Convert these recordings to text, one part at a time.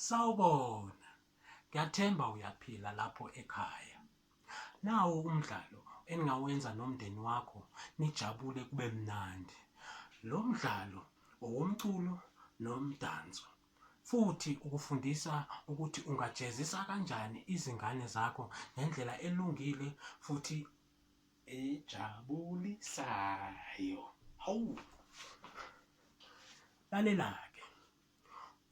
Sawubona. Ngiyathemba uyaphila lapho ekhaya. Nawu umdlalo eningawenza nomndeni wakho nijabule kube mnandi. Lo mdlalo owomculo nomdanso. Futhi ukufundisa ukuthi ungajezisa kanjani izingane zakho ngendlela elungile futhi ejabulisayo. Hawu! Lalela-ke.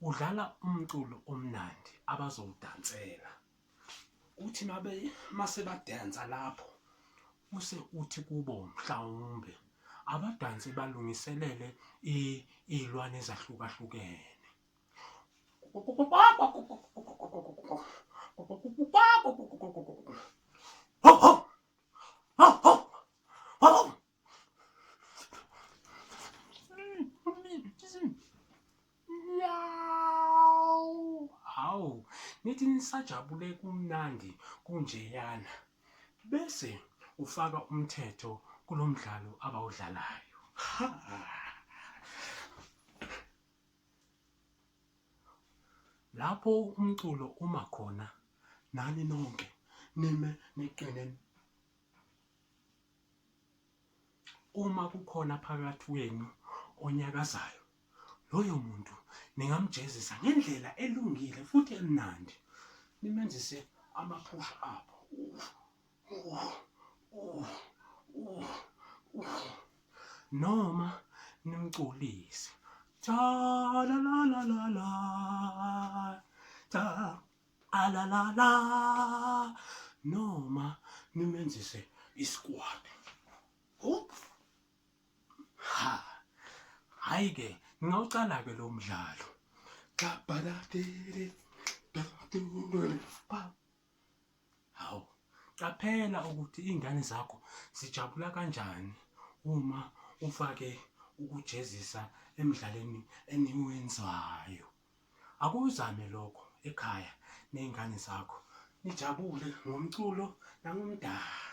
Udlala umculo omnandi abazowudansela. Uthi mabe mase badansa lapho use uthi kubo mhlawumbe abadanse balungiselele iy'lwane ezahlukahlukene. Ho ho! Ho ho! Ho ho! Hawu, nithi nisajabule kumnandi kunjeyana. Bese ufaka umthetho kulo mdlalo abawudlalayo. Ha! Lapho umculo uma khona nani nonke nime niqine. Uma kukhona phakathi kwenu onyakazayo, loyo muntu ningamjezisa ngendlela elungile futhi emnandi, nimenzise ama-push up. Noma nimculise. Ta la la la la la ta la la la noma nimenzise isquat. Ha. Hayi ke ngingawucala ke lo mdlalo. Hawu, qaphela ukuthi iy'ngane zakho zijabula kanjani uma ufake ukujezisa emdlalweni eniwenzayo. Akuzame lokho ekhaya ney'ngane zakho nijabule ngomculo nangomdanso.